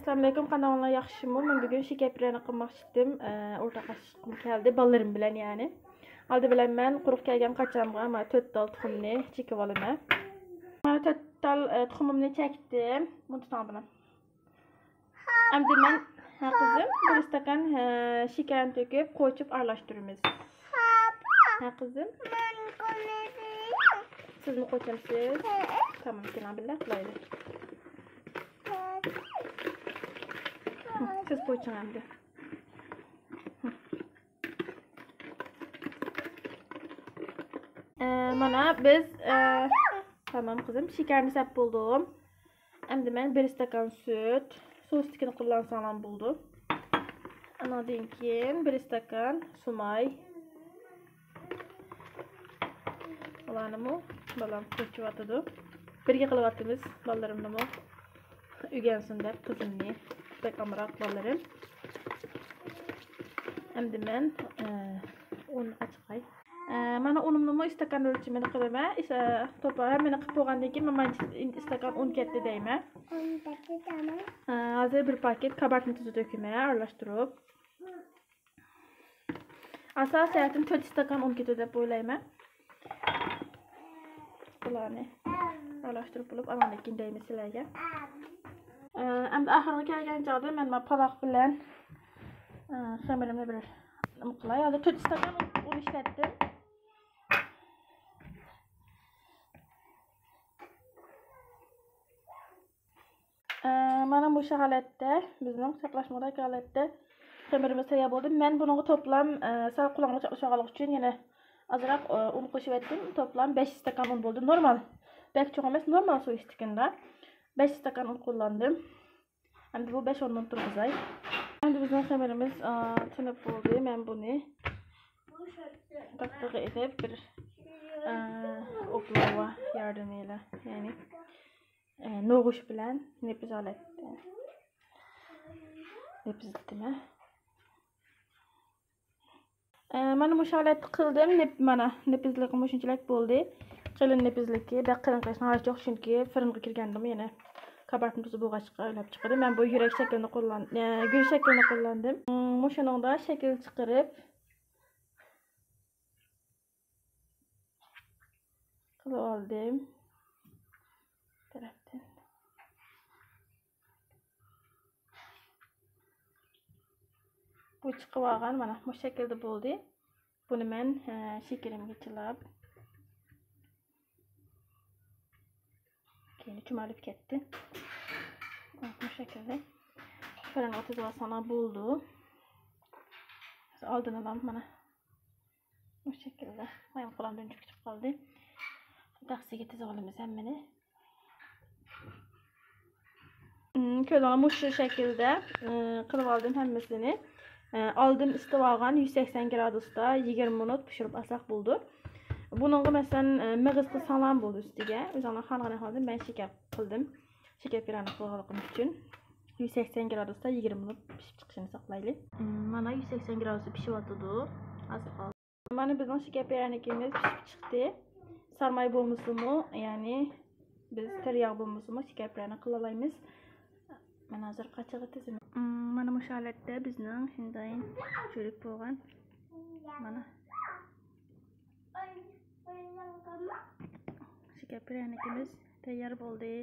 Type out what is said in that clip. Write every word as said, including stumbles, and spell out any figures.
ئەسسالامۇئەلەيكۇم، قانداقلار، ياخشىمۇ؟ مەن بۈگۈن شېكەر پىرەنە قىلماقچى ئىدىم. ئە، ئورتاقلاشقۇم كەلدى بالىلىرىم بىلەن، يەنى. ئالدى بىلەن مەن قۇرۇق كەلگەن قاچامغا مانا تۆت تال تۇخۇمنى چېكىۋالىمەن. مانا تۆت تال، ئە، تۇخۇمۇمنى چەكتىم. بۇنى تۇتۇڭ بۇنى. ئەمدى مەن، ھە قىزىم، بىر ئىستاكان، ھە، شېكەرنى تۆكۈپ، قوچۇپ ئارىلاشتۇرىمىز. ھە قىزىم. سىزمۇ قوچامسىز؟ تامام، كېلىڭ بىللە قىلايلى. سىز قوچۇڭ ئەمدى. ئە، مانا بىز، ئە، تامام قىزىم، شېكەرنى سەپ بولدۇم. ئەمدى مەن بىر ئىستاكان سۈت، سۇ ئىستىكىنى قوللانساڭلار بولىدۇ. ئانىڭدىن كېيىن بىر ئىستاكان سۇماي. ئۇلارنىمۇ بالام قوچۇۋاتىدۇ. بىرگە قىلىۋاتىمىز بالىلىرىمنىمۇ. ئۆگەنسۇن دەپ قىزىمنى. بەك ئامراق بالىلىرىم. ئەمدى مەن، ئە، ئۇن ئاچقاي. ئە، مانا ئۇنۇمنىمۇ ئىستاكان ئۆلچىمىنى قىلىمەن. ئىس-، ئە، توپا ھەممىنى قىلىپ بولغاندىن كېيىن، مانا ئىستاكان ئۇن كەتتى دەيمەن. ئە، ھازىر بىر پاكېت كابارتنى تۇزى تۆكىمەن، ئارىلاشتۇرۇپ. ئاساسىيەتتىن تۆت ئىستاكان ئۇن كېتىدۇ دەپ ئويلايمەن. بۇلارنى ئارىلاشتۇرۇپ بولۇپ، ئاندىن كېيىن دەيمىز سىلەرگە. ئە، ئەمدى ئاخىرىغا كەلگەن چاغدا مەن مانا پالاق بىلەن، ئە، خېمىرىمنى بىر نېمە قىلاي. ھازىر تۆت ئىستاكان ئۇن ئىشلەتتىم. ئە، مانا مۇشۇ ھالەتتە، بىزنىڭ چاقلاشمىداكى ھالەتتە خېمىرىمىز تەييار بولدى. مەن بۇنىڭغا توپلام، ئە، سەل قۇلاقنى چاقلىشىۋالغانلىقى ئۈچۈن يەنە ئازراق، ئە، ئۇن قوشۇۋەتتىم. توپلام بەش ئىستاكان ئۇن بولدى. نورمال. بەك چوڭ ئەمەس، نورمال سۇ ئىستىكىندا. بەش ئىستاكان ئۇن قوللاندىم. ئەمدى بۇ بەش ئون مىنۇت تۇرغۇزاي. ئەمدى بىزنىڭ خېمىرىمىز، ئە، تىنىپ بولدى. مەن بۇنى تاختىغا ئېلىپ بىر، ئە، ئوبلاۋا ياردىمى بىلەن، يەنى، ئە، نوغۇچ بىلەن نېپىز ھالەتتە نېپىزلىتىمەن. ئە، مانا مۇشۇ ھالەتتە قىلدىم. نېپ-، مانا نېپىزلىكى مۇشۇنچىلىك بولدى. قېلىن نېپىزلىكى، بەك قېلىن قىلىشنىڭ ھاجىتى يوق، چۈنكى فىرىنغا كىرگەندىمۇ يەنە كابارتنى تۇزى بولغاچقا ئويلاپ چىقىدۇ. مەن بۇ يۈرەك شەكلىنى قوللان-، ئە، گۈل شەكلىنى قوللاندىم. مۇشۇنىڭدا شەكىل چىقىرىپ، قىلىپ ئالدىم. تەرەپتىن. بۇ چىقىۋالغان، مانا، بۇ شەكىلدە بولدى. بۇنى مەن، ھە، شېكىرىمگە چىلاپ، كەينى چۈمۈلۈپ كەتتى. بۇ شەكىلدە. فىرىنغا تىزىۋالساڭلار بولىدۇ. ئالدىنىلا، مانا، بۇ شەكىلدە. مايام قولام دۈنچۈك چىقىپ قالدى. تەخسىگە تىزىۋالىمىز ھەممىنى. مم، كۆردۈڭلار، مۇشۇ شەكىلدە، ئى، قىلىپ ئالدىم ھەممىسىنى. ئى، ئالدىن ئىسىتىپ ئالغان يۈز سەكسەن گرادۇستا يىگىرمە مىنۇت پىشۇرۇپ ئالساق بولىدۇ. بۇنىڭغا، مەسىلەن، ئى، مېغىز قىلساڭلار بولىدۇ ئۈستىگە. ئۆزۈڭلار خالىغان ئەھۋالدا مەن شېكەر قىلدىم. شېكەر پىرانە قىلغانلىقىم ئۈچۈن يۈز سەكسەن گرادۇستا يىگىرمە مىنۇت پىشىپ چىقىشىنى ساقلايلى. مم، مانا يۈز سەكسەن گرادۇستا پىشىۋاتىدۇ. ئاز قالدى. مانا بىزنىڭ شېكەر پىرانىكىمىز پىشىپ چىقتى. سارماي بولمىسىمۇ، يەنى بىز تېرىياغ بولمىسىمۇ شېكەر پىرانە قىلالايمىز. مەن ھازىر قاچىغا تىزىمەن. مم، مانا مۇشۇ ھالەتتە بىزنىڭ ئىنتايىن چۈرۈك بولغان، مانا، شېكەر پىرانىكىمىز تەييار بولدى.